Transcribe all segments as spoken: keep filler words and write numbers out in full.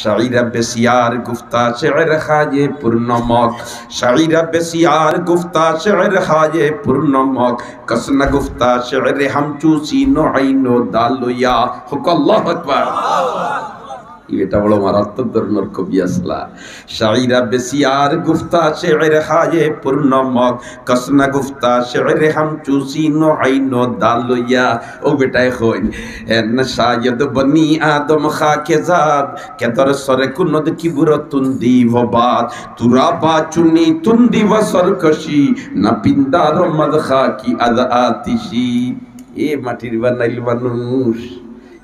شاعرا بسیار گفتا شعر های پرنمک، شاعرا بسیار گفتا شعر های پرنمک، کس نگفتا شعر همچو سین و عین و دال و یا۔ হোক আল্লাহু আকবার। ই বেটা বড় মারাত্মক ধরনর কবি আছলা। شاعرا بسیار گفتا شعر های پرنمک، کس نگفتا شعر همچو سین و عین و دال و یا۔ অউ বেটায় কইন, এ না শায়দ বনি আদম খাকে জাদ, কে দর সরে কুনদ কিবর তুন্দি ও বাদ, তুরা বা চুনি তুন্দি ও সরকশি, না পিন্দার মদ খাকি আদ আতিশি। এ মাটির বানাইল মানুষ,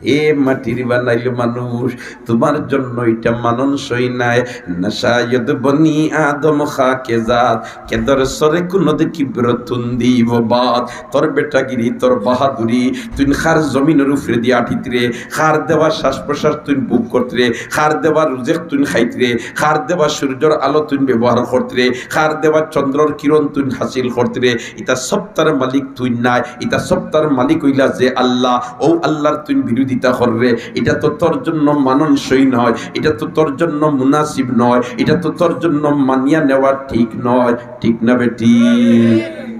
এ মাটির বানাইল মানুষ, তোমার জন্য এটা মানানসই নায়। না শায়দ বনি আদম খাকে জাদ, কে দর সরে কুনদ কিবর তুন্দি ও বাদ। তোর বেটাগিরি, তোর বাহাদুরি, তুই খার জমিনর উপরে দি আটিতরে, খার দেওয়া শ্বাস প্রশ্বাস তুই ভোগ করতরে, খার দেওয়া রুজেক তুই খাইতরে, খার দেওয়া সূর্যর আলো তুই ব্যবহার করতরে, খার দেওয়া চন্দ্রর কিরণ তুই হাসিল করতরে, ইতা সবতার মালিক তুই নায়, ইতা সবতার মালিক অইলা যে আল্লাহ। অউ আল্লাহর তুই বিরোধিতা কররে, ইটা তো তোর জন্য মানানসই নয়, ইটা তো তোর জন্য মুনাসিব নয়, ইটা তো তোর জন্য মানিয়া নেওয়া ঠিক নয়। ঠিক না বেটি?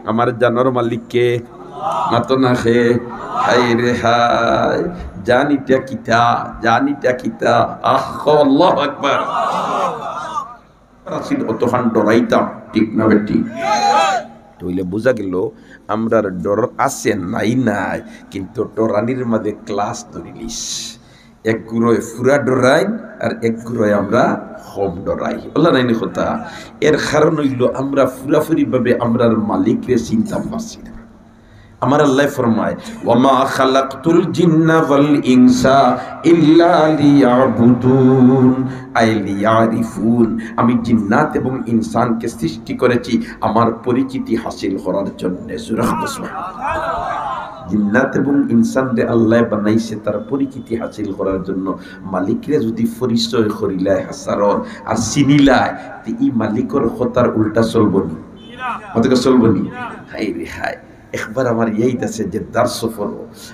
আমার জানর মালিক কে? মাতো না কে? হায় রে হায়, জানিটা কিতা, জানিটা কিতা? আহ, আল্লাহু আকবার। আছিল অতখান ডরাইতাম, ঠিক না বেটি? তাইলে বুঝা গেল, আমরার ডর আছে নাই নাই, কিন্তু ডরানির মাঝে ক্লাস ধরিলিস। এক গুরুয়ে পুরা ডরাইন, আর এক গুরুয়ে আমরা কম ডরাই। অলা নাইনি কথা? এর কারণ অইল, আমরা পুরাপুরি ভাবে আমরার মালিকরে চিনতাম পারছি না। আমার আল্লায় ফরমায়, "ওয়া মা খালাকতুল জিন্না ওয়াল ইনসা ইল্লা লিয়াবুদুন, আই লিয়ারিফুন।" আমি জিন্নাত এবং ইনসানকে সৃষ্টি করেছি আমার পরিচিতি হাসিল করার জন্য। সুবহানাল্লাহ। জিন্নাত এবং ইনসানরে আল্লায় বানাইছে তার পরিচিতি হাসিল করার জন্য। মালিকরে যদি পরিচয় করিলায় হাসারর আর চিনিলায়, তে ই মালিকর কথার উল্টা চলবো নি? মাতকা চলবো নি? হায় রে হায়। একবার আমার ইয়াদ আছে, জেদ্দার সফর,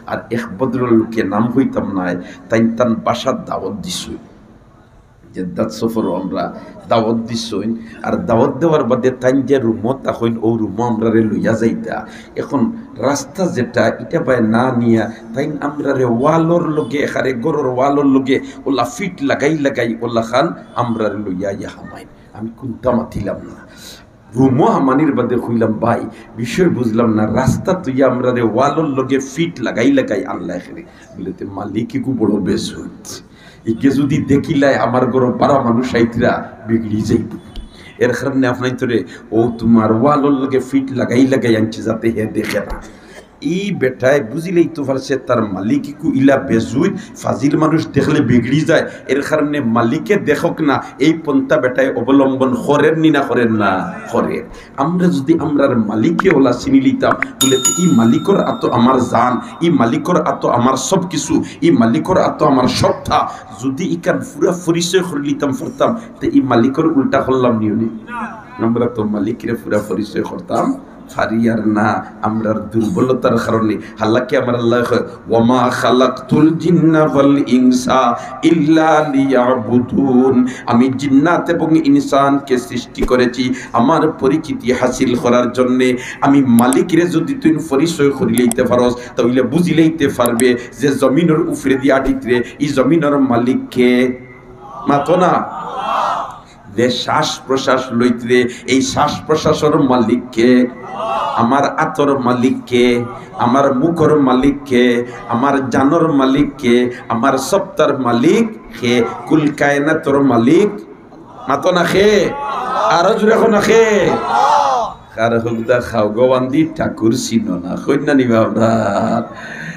আর এক ভদ্রলোকে, নাম কইতাম নায়, তাইন তান বাসাত দাওয়াত দিছইন। জেদ্দাত সফর আমরা দাওয়াত দিছইন, আর দাওয়াত দেওয়ার বাদে তাইন যে রুমো থাকইন, অউ রুমো আমরারে লইয়া যাইতা। এখন রাস্তা যেটা, ইটা বায় না নিয়া তাইন আমরারে ওয়ালর লগে, এখারে ঘরর ওয়ালর লগে অলা ফিট লাগাই লাগাই অলাখান আমরারে লইয়া ইয়া হামাইন। আমি কুন্তা মাতিলাম না। রুমো হামানির বাদে কইলাম, "ভাই, বিষয় বুঝলাম না, রাস্তা তুই আমরারে ওয়ালর লগে ফিট লাগাই লাগাই আনলা এখানে।" বলে, "তে মালিক ইগু বড় বেজুত, ইগে যদি দেখিলায় আমার ঘরো বারা মানুষ আইতরা, বিগড়ি যাইব। এর কারণে আপনাইন্তরে অউ তোমার ওয়ালর লগে ফিট লাগাই লাগাই আনছি, যাতে হে দেখে না।" ই বেটায় বুঝিলাইতো পারছে তার মালিক ইগু ইলা বেজুত, ফাজিল মানুষ দেখলে বিগড়ি যায়, এর কারণে মালিকে দেখউক না, এই পন্থা বেটায় অবলম্বন করের নি না করের না? করের। আমরা যদি আমরার মালিকরে অলা চিনিলিতাম, বলে, "ই মালিকর আতো আমার জান, ই মালিকর আতো আমার সব কিছু, ই মালিকর আতো আমার সবতা", যদি ইখান পুরা পরিচয় করিলিতাম পারতাম, তে ই মালিকর উল্টা করলাম নি অনে? আমরা তো মালিকরে পুরা পরিচয় করতাম পারিয়ার না, আমরার দুর্বলতার কারণে। হালাকি আমার আল্লায় কয়, "ওয়া মা খালাকতুল জিন্না ওয়াল ইনসা ইল্লা লিয়াবুদুন।" আমি জিন্নাত এবং ইনসানকে সৃষ্টি করেছি আমার পরিচিতি হাসিল করার জন্যে। আমি মালিকরে যদি তুই পরিচয় করিলাইতে পারস, তাইলে বুঝিলাইতে পারবে যে জমিনর উপরে দি আটিতরে, ই জমিনর মালিক কে? মাতো না? যে শ্বাস প্রশ্বাস লইতরে, এই শ্বাস প্রশ্বাসর মালিক কে? আমার আতর মালিক কে? আমার মুখর মালিক কে? আমার জানর মালিক কে? আমার সবতার মালিক কে? কুল কায়নাতর মালিক? মাতো না কে? আরো জোরে কও না কে? কার হুকদা খাও গো বান্দি, ঠাকুর চিনো না, কইন না নি বাবা?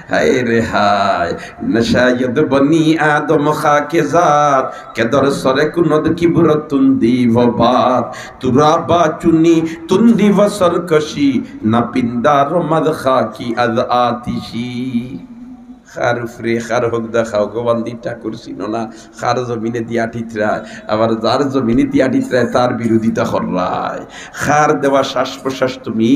হায় রে হায়, না শায়দ বনি আদম খাকে জাদ, কে দর সরে কুনদ কিবর তুন্দি ও বাদ, তুরা বা চুনি তুন্দি ও সরকশি, না পিন্দার মদ খাকি আদ আতিশি। কার উপরে, কার হক দেখাও গো বান্দি, ঠাকুর চিনো না। কার জমিনে দিয়া টিতরায়, আবার যার জমিনে দিয়া টিতরায়, তার বিরোধিতা কররায়। কার দেওয়া শ্বাস প্রশ্বাস তুমি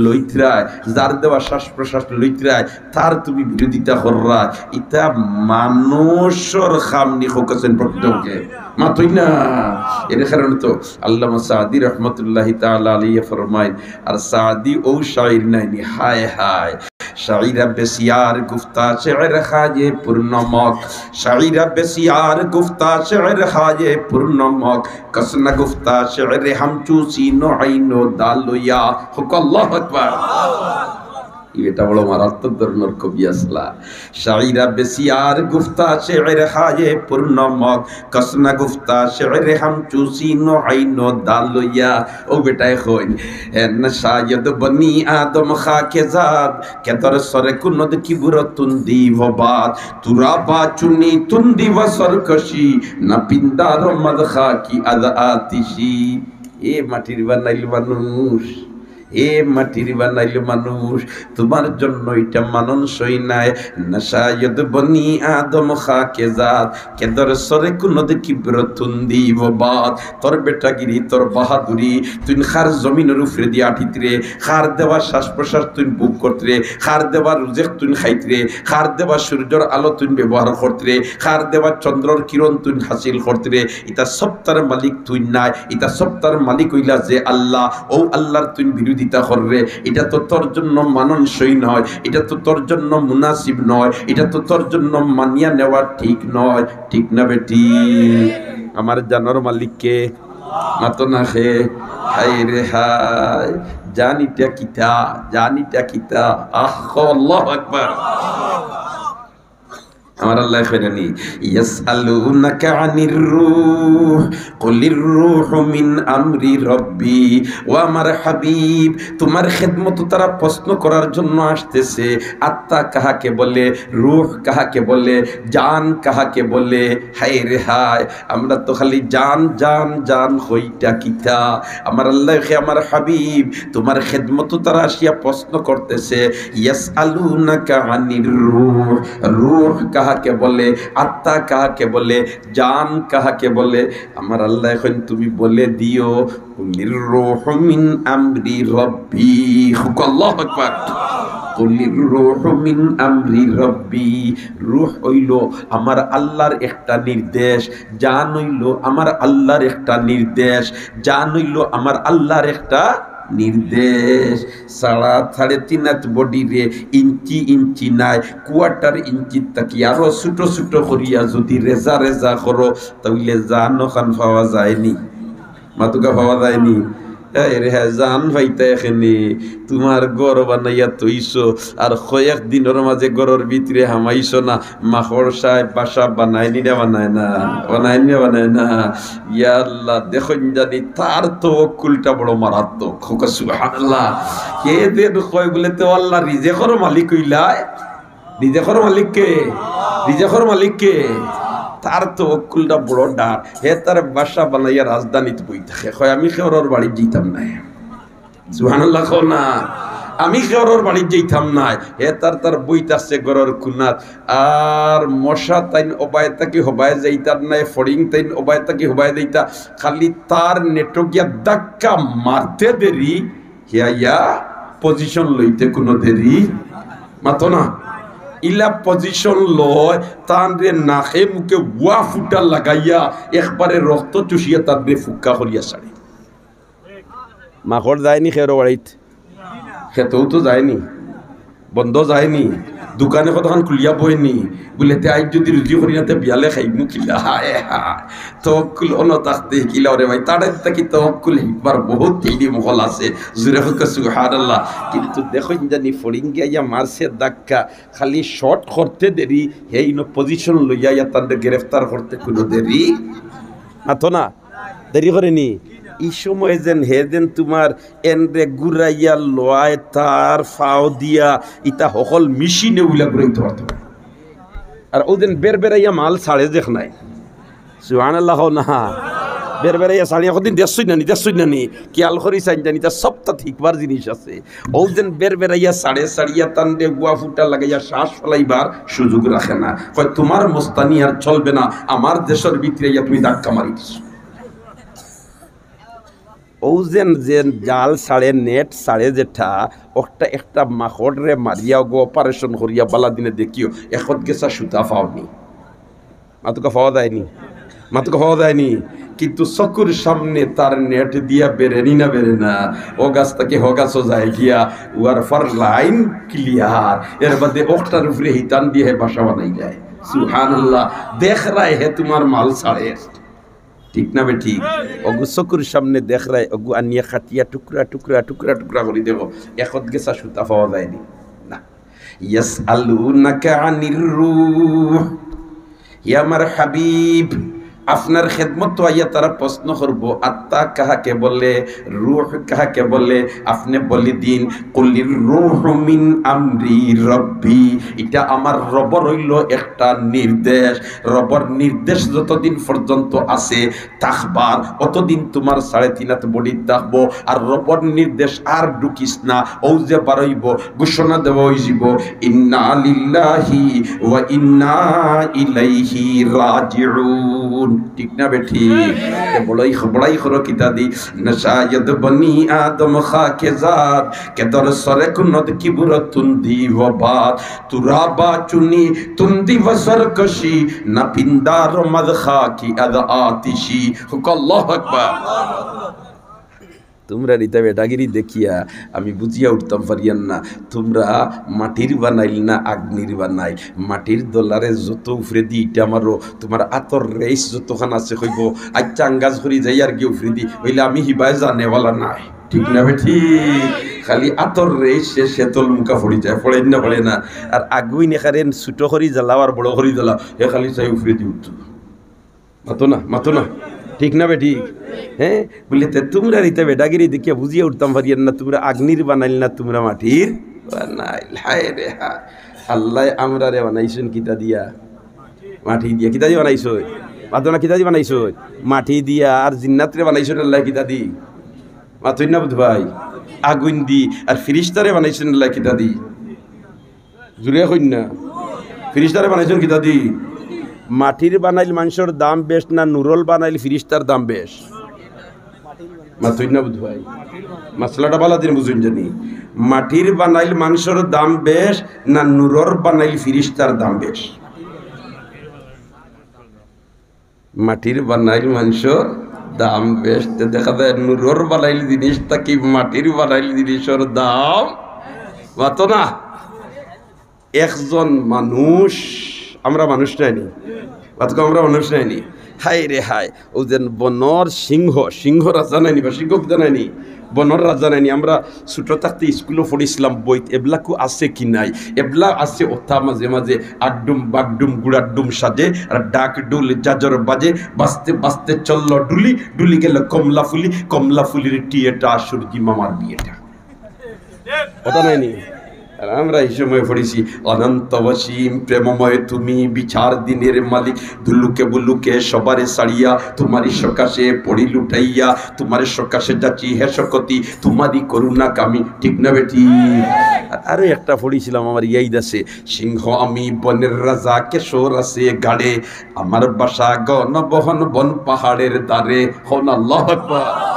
লইতরায়, যার দেওয়া শ্বাস প্রশ্বাস লইতরায়, তার তুমি বিরোধিতা কররায়। ইতা মানুষর কাম নি, কউক্কা চাইন প্রকৃতপক্ষে। মাতইন না। এর কারণে তো আল্লামা সাদি রহমতুল্লাহি তাআলা আলাইহি ফরমাইন, আর সাদি অউ শাইর নায়নি, হায় হায়। شاعر بسیار گفتا شعرهای پرنمک، شاعر بسیار گفتا شعرهای پرنمک، کس نگفتا شعر همچو سین و عین و دال و یا۔ কউক্কা আল্লাহু আকবার। ই বেটা বড় মারাত্মক ধরনর কবি আছলা। شاعر بسیار گفتا شعرهای پرنمک، کس نگفتا شعر همچو سین و عین و دال و یا۔ অউ বেটায় কইন، হে না শায়দ বনি আদম খাকে জাদ, কে در سر کند کبر و تندی و باد، تو را با چنین تندی و سرکشی، نپندارمد خاکی از آتشی। এ মাটির বানাইল মানুষ, এ মাটির বানাইল মানুষ, তুমার জন্য ইটা মানানসই নায়। না শায়দ বনি আদম খাকে জাদ, কে در سر کند کبر و تندی و باد। তোর বেটাগিরি, তোর বাহাদুরি, তুইন কার জমিনর উপরে দিয়া আটিতরে, কার দেওয়া শ্বাস প্রশ্বাস তুইন ভোগ করতরে, কার দেওয়া রুজেক তুইন খাইতরে, কার দেওয়া সূর্যর আলো তুইন ব্যবহার করতরে, কার দেওয়া চন্দ্রর কিরণ তুইন হাসিল করতরে, ইতা সবতার মালিক তুইন নায়, ইতা সবতার মালিক অইলা যে আল্লাহ। অউ আল্লাহর তুইন বিরোধিতা কররে, ইটা তো তোর জন্য মানানসই নয়, ইটা তো তোর জন্য মুনাসিব নয়, ইটা তো তোর জন্য মানিয়া নেওয়া ঠিক নয়। ঠিক না বেটি? আমার জানর মালিক কে? মাতো না কে? হায় রে হায়, জান ইটা কিতা, জান ইটা কিতা। আহ, আল্লাহু আকবার। আমার আল্লায় কইরা নি, يسألونك عن الروح قل الروح من أمر ربي। ও আমার হাবিব, তুমার খেদমতো তারা প্রশ্ন করার জন্য আসতেছে, আত্মা কাহাকে বলে, রূহ কাহাকে বলে, জান কাহাকে বলে। হায় রে হায়, আমরা তো খালি জান, জান, জান কই, ইটা কিতা? আমার আল্লায় কয়, আমার হাবিব, তুমার খেদমতো তারা আসিয়া প্রশ্ন করতেছে, يسألونك عن الروح, রূহ কাহাকে বলে, আত্মা কাহাকে বলে, জান কাহাকে বলে? আমার আল্লায় কইন, তুমি বলে দিও, قل الروح من أمر ربي। কউক্কা আল্লাহু আকবার। قل الروح من أمر ربي। রূহ অইলো আমার আল্লাহর একটা নির্দেশ, জান অইলো আমার আল্লাহর একটা নির্দেশ, জান অইলো আমার আল্লাহর একটা নির্দেশ। সাড়া, সাড়ে তিন হাত body রে ইঞ্চি ইঞ্চি নায়, quarter ইঞ্চির থাকি আরো ছোট ছোট করিয়া যুদি রেজা রেজা করো, তাইলে জান অখান পাওয়া যায়নি। মাতুক্কা পাওয়া যায়নি। এ রে হ্যাঁ, জান পাইতায় কেনে? তুমার ঘর বানাইয়া থইছো, আর কয়েক দিনর মাঝে ঘরর ভিতরে হামাইছো না, মাকড় সাহেব বাসা বানায়নি না বানায় না? বানায়নি না বানায় না? ইয়া আল্লাহ, দেখইন জানি তার তওয়াক্কুলটা বড় মারাত্মক। কউক্কা সুবহানাল্লাহ। হে যেন কয় বুলে, তে আল্লাহ রিজেকর মালিক অইলায়, রিজেকর মালিক কে? রিজেকর মালিক কে? তার তওয়াক্কুলটা বড় ডাট। হে তার বাসা বানাইয়া রাজধানীত বই থাকে, কয়, আমি কেউরর বাড়িত যাইতাম নায়। সুবহানাল্লাহ কও না। আমি কেউরর বাড়িত যাইতাম নায়। হে তার, তার বই থাকছে ঘরর কুনাত। আর মশা তাইন অবায় থাকি হবায় যাইতার নায়, ফড়িং তাইন অবায় থাকি হবায় যাইতা। খালি তার নেটো গিয়া ধাক্কা মারতে দেরি, হে আইয়া position লইতে কুনু দেরি। মাতো না। ইলা position লয়, তানরে নাকে মুখে ওয়া ফুটা লাগাইয়া একবারে রক্ত চুষিয়া তানরে ফুক্কা করিয়া ছাড়ে। মাকড় যায়নি কেউরর বাড়িত, খেতেও তো যায়নি, বন্দ যায়নি, দোকানে কতখান খুলিয়া বয়নি, বুলে, তে আইজ যুদি রুজি করি না, তে বিয়ালে খাইমু কিলা? হায় হায়, তওয়াক্কুল অনো থাকতে কিলা ওরে ভাই, তার থাকি তওয়াক্কুল হিকবার বহুত ইলি মহল আছে। জুরে কউক্কা সুবহানাল্লাহ। কিন্তু দেখইন জানি ফড়িং গিয়া মারছে ধাক্কা, খালি shot করতে দেরি, হে ইনো position লইয়া ইয়া তানরে গ্রেফতার করতে কুনু দেরি? মাতো না। দেরি করেনি? ই সময় যেন হে যেন তুমার এনরে ঘুরাইয়া লওয়ায় তার ফাও দিয়া ইতা হকল মেশিনে উলা ঘুরাইতে পারতো না। আর অউ যেন বের বেরাইয়া মাল ছাড়ে যেখ নাই। সুবহানাল্লাহ কও না। বেরবেরাইয়া ছাড়িয়া কদিন দেখছইন না নি, দেখছইন না নি, খেয়াল করি চাইন জানি, তার সবটা ঠিকবার জিনিস আছে। অউ যেন বেরবেরাইয়া ছাড়ে, ছাড়িয়া তানরে গুয়া ফুটা লাগাইয়া শ্বাস ফালাইবার সুযোগ রাখে না। কয়, "তুমার মস্তানি আর চলবে না, আমার দেশর ভিতরে আইয়া তুমি ধাক্কা মারি দিছো।" অউ যেন, যেন জাল ছাড়ে, net ছাড়ে যেটা, ওটা একটা মাকড়রে মারিয়া ওগু operation করিয়া বালা দিনে দেখিও, একত গেছা সুতা পাওনি। মাতুকা পাওয়া যায়নি, মাতুকা পাওয়া যায়নি। কিন্তু চকুর সামনে তার net দিয়া বেরেনি না বেরে না, ও গাছ থাকি হ গাছও যায় গিয়া, উয়ার ফার line clear। এর বাদে ওটার উপরে হিতান দিয়া হে বাসা বানাই যায়। সুবহানাল্লাহ। দেখরায় হে তুমার মাল ছাড়ের, ঠিক না বেঠিক? ওগু চকুর সামনে দেখরায়, ওগু আনিয়া কাটিয়া টুকরা টুকরা টুকরা টুকরা করি দেখো, একত গেছা সুতা পাওয়া যায়নি। না। ইয়াসআলুনাকা আনির রূহ। হে আমার হাবিব, আপনার খেদমতো আইয়া তারা প্রশ্ন করবো, আত্মা কাহাকে বলে, রূহ কাহাকে বলে? আপনে বলি দিন, কুলির রূহু মিন আমরি রব্বি, ইটা আমার রবর অইলো একটা নির্দেশ। রবর নির্দেশ যতদিন পর্যন্ত আছে, থাকবার, অতদিন তুমার সাড়ে তিন আত body থাকবো। আর রবর নির্দেশ আর ঢুকিস না, অউ যে বারইবো, ঘোষণা দেওয়া অইযিবো, "ইন্না লিল্লাহি ওয়া ইন্না ইলাইহি রাজিউন।" ঠিক না বেঠিক? এ বড়াই, বড়াই করো কিতা দি, "নশায়দ বনি আদম খাকে জাত, কে দর সরে কুনত কিবুর তুন্দি ও বাত।" তুরাবা চুনি তুন্দি ওয়া সরকশি, না পিন্দার মাদ খাকি আদ আতিশি। হুক আল্লাহু আকবার। তুমরার ইতা বেটাগিরি দেখিয়া আমি বুঝিয়া উঠতাম পারিয়ার না। তুমরা মাটির বানাইল না আগ্নির বানাইল? মাটির দলারে যত উপরেদি ইটা মারো, তুমার আতর রেশ যতখান আছে কইবো, আইচ্ছা আঙ্গাজ করি যাইয়ার গি উপরেদি, অইলে আমি হিবায় জানেওয়ালা নায়। ঠিক না বেঠিক? খালি আতর রেশ শেষে তল মুখা পড়ি যায়, পড়ে না, পড়ে না। আর আগুইন এখানে ছোট করি জ্বালাও আর বড় করি জ্বালাও, হে খালি চাই উপরেদি উঠতো। মাতো না, মাতো না। ঠিক না বেঠিক? হ্যাঁ? বলে, "তে তুমরার ইতা বেটাগিরি দেখিয়া বুঝিয়া উঠতাম পারিয়ার না, তুমরা আগ্নির বানাইল না, তুমরা মাটির বানাইল।" হায় রে হায়। আল্লায় আমরারে বানাইছইন কিতা দিয়া? মাটি দিয়া। কিতা দিয়া বানাইছইন? মাতো না, কিতা দিয়া বানাইছইন? মাটি দিয়া। আর জিন্নাতরে বানাইছইন আল্লায় কিতা দি? মাতইন না বুধ ভাই, আগুইন দি। আর ফিরিস্তারে বানাইছইন আল্লায় কিতা দি? জুরে কইন না। ফিরিস্তারে বানাইছইন কিতা দি? মাটির বানাইল মানষর দাম বেশ না নুরর বানাইল ফিরিস্তার দাম বেশ? মাতইন না বুধ ভাই, মাসলাটা বালা দিন বুঝইন জানি। মাটির বানাইল মানষর দাম বেশ না নুরর বানাইল ফিরিস্তার দাম বেশ? মাটির বানাইল মানষর দাম বেশ। তে দেখা যায় নুরর বানাইল জিনিস থাকি মাটির বানাইল জিনিসর দাম। মাতো না। একজন মানুষ, আমরা মানুষ নাইনি? মাতো, আমরা মানুষ নাইনি? হায় রে হায়, অউ যেন বনর সিংহ, সিংহ রাজা নাইনি বা সিংহ কিতা নাইনি? বনর রাজা নাইনি? আমরা ছোট থাকতে স্কুলো পড়ছিলাম বইত, এবলাকু আছে কি নাই? এবলা আছে অতা মাঝে মাঝে আড্ডুম বাগডুম গুড়াড্ডুম সাজে, আর ডাক ডুল জাজর বাজে, বাজতে বাজতে চলল ডুলি, ডুলি গেল কমলা ফুলি, কমলা ফুলির টিয়েটা সূর্যি মামার বিয়েটা। কথা নাইনি? আর আমরা এই সময় পড়ছি, "অনন্ত অসীম প্রেমময় তুমি, বিচার দিনের মালিক, দুলুকে বুলুকে সবারে ছাড়িয়া, তোমারই সকাশে পড়ি লুটাইয়া, তোমার সকাশে যাচ্ছি হে শকতি, তোমারই করুণা কামি।" ঠিক না বেঠিক? আর আরো একটা পড়ছিলাম, আমার ইয়াদ আছে, "সিংহ আমি বনের রাজা, কেশর আছে গাড়ে, আমার বাসা গণ বহন বন পাহাড়ের দ্বারে।" হন আল্লাহু আকবার।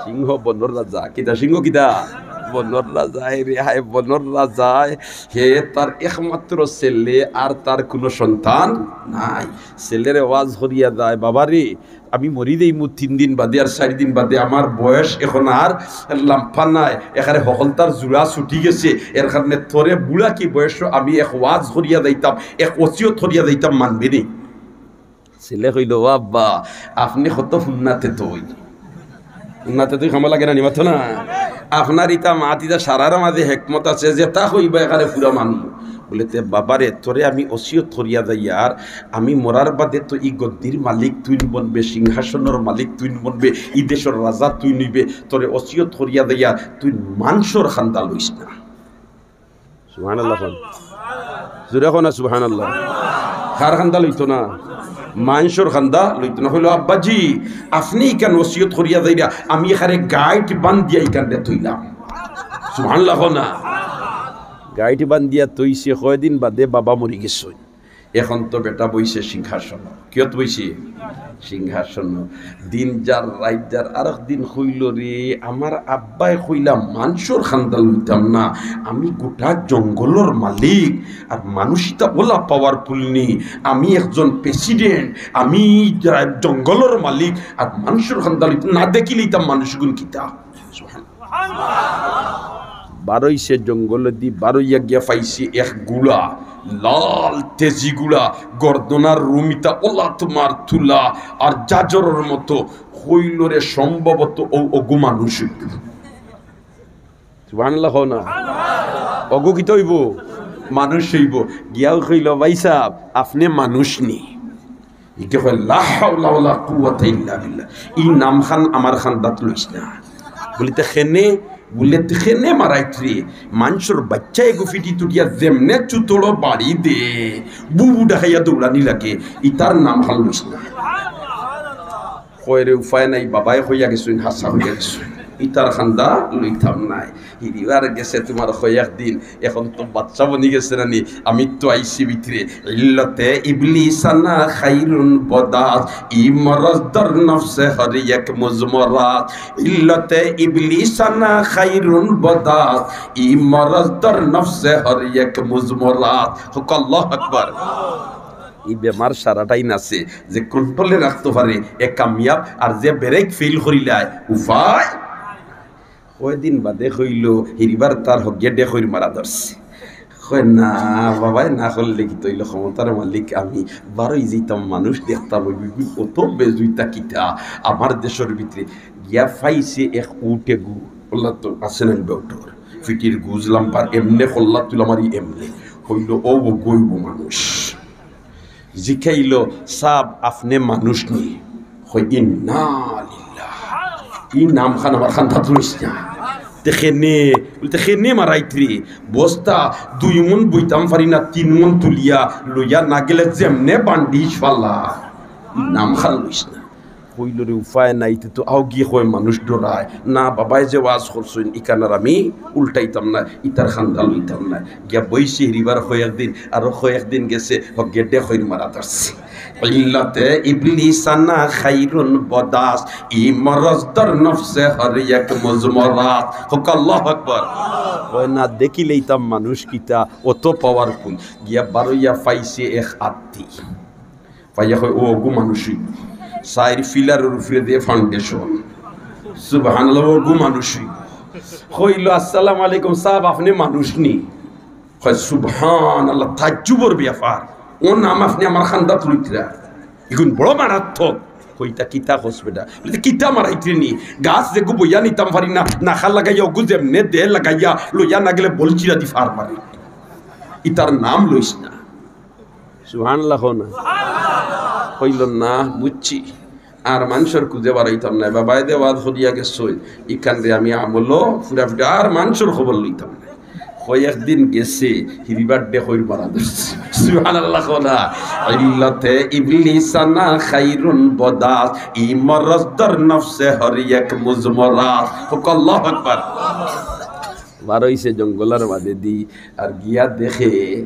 সিংহ বনর রাজা। কিতা সিংহ কিতা? বনর রাজায় রে হায়, বনর রাজায়। হে তার একমাত্র ছেলে, আর তার কুনু সন্তান নাই। ছেলেরে ওয়াজ করিয়া যায়, "বাবা রে, আমি মরি যাইমু তিন দিন বাদে আর চাইর দিন বাদে, আমার বয়স এখন আর লাম্পা নাই, এখানে হকলতার জোড়া ছুটি গেছে, এর কারণে তোরে বুড়া কি বয়স আমি এক ওয়াজ করিয়া যাইতাম, এক ওসিয়ত করিয়া যাইতাম, মানবে নি?" ছেলে কইল, "ও আব্বা, আপনে কত হুন্নাতে তই, হুন্নাতে তই খামা লাগে না নি, মাতো না? আপনার ইতা মাত ইতা সারার মাঝে হেকমত আছে, যেতা কইবা এখানে পুরা মানমু।" বলে, "তে বাবারে, তোরে আমি ওসিয়ত করিয়া যাইয়ার, আমি মরার বাদে তো ই গদ্দির মালিক তুইন বনবে, সিংহাসনর মালিক তুইন বনবে, ই দেশর রাজা তুইন অইবে, তোরে ওসিয়ত করিয়া যাইয়ার, তুইন মানষর খান্দা লইস না।" সুবহানাল্লাহ কন। জোরে কও না সুবহানাল্লাহ। কার খান্দা লইতো না? মানষর খান্দা লইতো না। কইলো, "আব্বাজি, আপনে ইখান ওসিয়ত করিয়া যাইরা, আমি এখানে গাইট বান্ধিয়া ইখানরে থইলাম।" সুবহানাল্লাহ কও না। গাইট বান্ধিয়া থইছে, কয়দিন বাদে বাবা মরি গেছইন। এখন তো বেটা বইছে সিংহাসন। কিয়ত বইছে? সিংহাসন। দিন যার, রাইত যার। আরক দিন কইলো, "রে, আমার আব্বায় কইলা মানষর খান্দা লইতাম না, আমি গোটা জঙ্গলর মালিক, আর মানুষ ইতা অলা powerful নি, আমি একজন president, আমি জঙ্গলর মালিক, আর মানষর খান্দা লইতাম না, দেখি লইতাম মানুষগুন কিতা।" বারইছে জঙ্গলেদি, বারইয়া গিয়া পাইছে এক ঘুড়া, লাল তেজি ঘুড়া, গর্দনার রুমিতা অলা তুমার তুলা, আর জাজরর মতো। কইলো, "রে, সম্ভবত অগু মানুষ অইবো।" সুবহানাল্লাহ কও না। অগু কিতা অইবো? মানুষ অইবো। গিয়াউ কইলো, "ভাইসাব, আপনে মানুষ নি?" ইগে কয়, "লা হাওলা ওয়ালা কুওয়াতা ইল্লা বিল্লাহ, ই নামখান আমার খান্দাত লইস না।" বুলে, "তে কেনে?" বুলে, "তে কেনে মারাইতরে? মানষর বাইচ্চা এগু ফিটিত উঠিয়া যেমনে চুতড়ো বাড়ি দে, বুবু ডাকাইয়া দৌড়ানি লাগে, ইতার নামখান লইস না।" কয়, "রে, উপায় নাই, বাবায় কইয়া গেছইন, হাছা কইয়া গেছইন, ইতার খান্দা লইতাম নায়।" হিরিবার গেছে তুমার কয়েক দিন, এখন তো বাচ্চা বনি গেছে না নি? আমি তো আইছি ভিতরে। ইল্লতে ইবলিসানা খাইরুন বদাস, ই মরজদর নফসে হর এক মুজমরাত। ইল্লতে ইবলিসানা খাইরুন বদাস, ই মরজদর নফসে হর এক মুজমরাত। কউক্কা আল্লাহু আকবার। ই বেমার সারাটাইন আছে, যে control-এ রাখতো পারে, এ কামিয়াব, আর যে brake fail করিলায়, উপায়। কয়দিন বাদে কইলো, হিরিবার তার হগিয়ে ডেকইর মারা ধরছে। কয়, "না, বাবায় না করলে কিতা অইলো, ক্ষমতার মালিক আমি, বারই যাইতাম, মানুষ দেখতাম, অউ বিবি কত বেজুইতা কিতা, আমার দেশর ভিতরে।" গিয়া পাইছে এক উট এগু, আল্লাহ তো আছে না, উটর ফিটির গুজ লাম্বার, এমনে কল্লা তুলা মারি এমনে। কইলো, "অউ অগু অইবো মানুষ।" জিকাইলো, "সাব, আপনে মানুষ নি?" কয়, "ইন্না লিল্লাহ, ই নামখান আমার খান্দাত লইস না।" তে কেনে, বুলে, "তে কেনে মারাইতরে? বস্তা দুই মন বইতাম পারি না, তিন মন তুলিয়া লইয়া না গেলে যেমনে বান্ডিজ ফালা, ই নামখান লইস না।" কইলো, "রে, উপায় নাই, ইতে তো আউগি কয় মানুষ ডরায় না, বাবায় যে ওয়াজ করছইন, ইখান আর আমি উল্টাইতাম না, ইতার খান্দা লইতাম না।" গিয়া বইছে হিরিবার কয়েকদিন, আরো কয়েকদিন গেছে, হগিয়ে ডেকইর মারা ধরছে। ইল্লতে ইবলিসানা খাইরুন বদাস, ই মরজদর নফসে হর এক মুজমরাত। কউক্কা আল্লাহু আকবার। কয়, "না দেখিলেইতাম মানুষ কিতা, অত powerful।" গিয়া বারইয়া পাইছে এক আত্তি। পাইয়া কয়, "অউ অগু মানুষ অইবো। চাইর পিলারর উপরে দিয়া foundation।" সুবহানাল্লাহ, "অউ অগু মানুষ অইবো।" কইলো, "আসসালামু আলাইকুম সাব, আপনে মানুষ নি?" কয়, "সুবহানাল্লাহ, তাজ্জুবর ব্যাপার। অউ নাম আপনে আমার খান্দাত লইতরা? ইগুন বড় মারাত্মক।" কইতা, "কিতা কস বেটা?" বুলে, "কিতা মারাইতরে নি? গাছ যেগু বইয়া নিতাম পারি না, নাখা লাগাইয়া অগু যেমনে দে লাগাইয়া লইয়া না গেলে বলছিরা দি ফার মারি। ইতার নাম লইস না।" সুবহানাল্লাহ কও না। কইলো, "না, বুঝছি, আর মানষর খুঁজে বারইতাম নায়, বাবায় দে ওয়াজ করিয়া গেছইন, ইখানরে আমি আমলো পুরা পুরা, আর মানষর খবর লইতাম নায়।" কয়েকদিন গেছে, হিরিবার ডেকইর মারা ধরছে। সুবহানাল্লাহ কও না। ইল্লতে ইবলিসানা খাইরুন বদাস, ই মরজদর নফসে হর এক মুজমরাত। কউক্কা আল্লাহু আকবার। বারইছে জঙ্গলর মাঝেদি, আর গিয়া দেখে,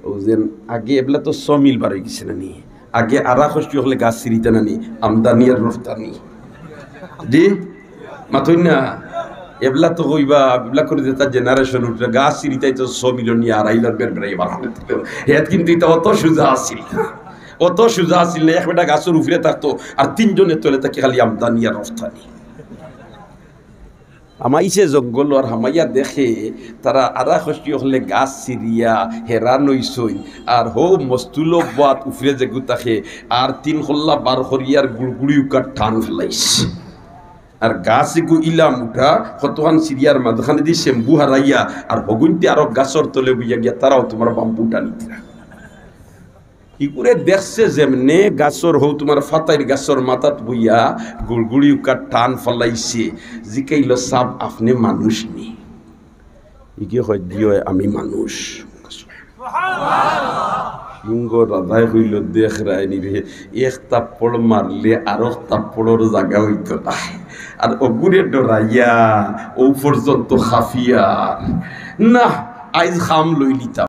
অউ যেন আগে এবলা তো sawmill বারই গেছে না নি, আগে আরা কষ্টি অকলে গাছ ছিরিতা না নি, আমদানি আর রফতানি। জি, মাতইন না, এবলা তো কইবা, এবলা করি যেতা generation উঠরা, গাছ ছিরিতায় তো sawmill নিয়া আড়াইলার বের বেড়াই বার করে দিল। হেত কিন্তু ইতা অত সুজা আছিল না, অত সুজা আছিল না। এক বেটা গাছর উপরে থাকতো, আর তিনজনের তলে থাকি খালি আমদানি আর রফতানি। হামাইছে জঙ্গল আর হামাইয়া দেখে তারা আরা কষ্টি অকলে গাছ ছিরিয়া হেরান অইছইন, আর হউ মস্তুল বাত উপরে যেগু থাকে, আর তিন কল্লা বার করিয়ার গুড়গুড়ি উকার টান ফালাইছে। আর গাছ এগু ইলা মুটা, কতখান ছিরিয়ার মাঝখানেদি সেম্বু হারাইয়া, আর হগুইন্তে আরো গাছর তলে বইয়া গিয়া তারাও তুমার বাম্বু টানিতরা। ইগুরে দেখছে যেমনে গাছর, হউ তুমার ফাতাইর গাছর মাথাত বইয়া গুড়গুড়ি উকার টান ফালাইছে। জিকাইলো, "সাব, আপনে মানুষ নি?" ইগে কয়, "জি অয়, আমি মানুষ।" সিংহ রাজায় কইল, "দেখ রায়নি রে, এক থাপ্পড় মারলে আরক থাপ্পড়র জাগা অইতো নায়।" আর অগুরে ডরাইয়া অউ পর্যন্ত হাফিয়ার না, আইজ খাম লইলিতাম।